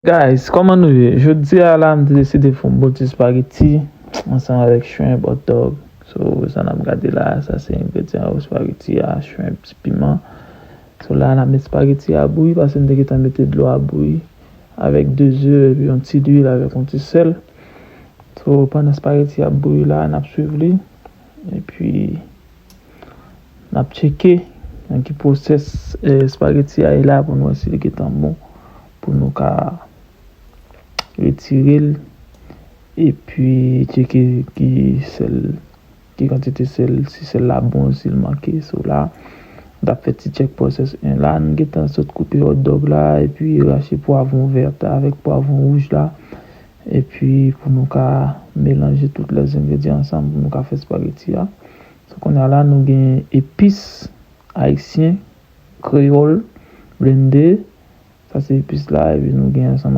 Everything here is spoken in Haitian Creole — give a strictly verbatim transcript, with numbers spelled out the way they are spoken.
Guys, kòman nou ye? Jodi a la, m te deside fè yon bon ti spaghetti ansanm avèk shrimp, hot dog. So, sa n ap gade la, sa se engredyan yo, spaghetti a, shrimp, ti piman. So, la, n ap met spaghetti a bouyi, paske m te gentan mete dlo a bouyi avèk de ze, epi yon ti lwil avèk yon ti sèl. So, pandan spaghetti a bouyi la, n ap swiv li. Epi, n ap tcheke nan ki pwosès eh, spaghetti a ye la pou nou wè si li gentan bon. Pou nou ka retire l. Epi, tcheke ki sèl, ki kantite sèl, si sèl la bon, si l manke. So la, n ap fè ti tchèk pwosès en la. Nou gentan sot koupe hot dog la, epi rache pwavwon vèt avèk pwavwon wouj la. Epi, pou nou ka melanje tout lèzengredyan ansanm, pou nou ka fè spaghetti a. So, kounye a la, nou gen epis ayisyen, kreyòl, blende. Sa se epis la, epi nou gen ansanm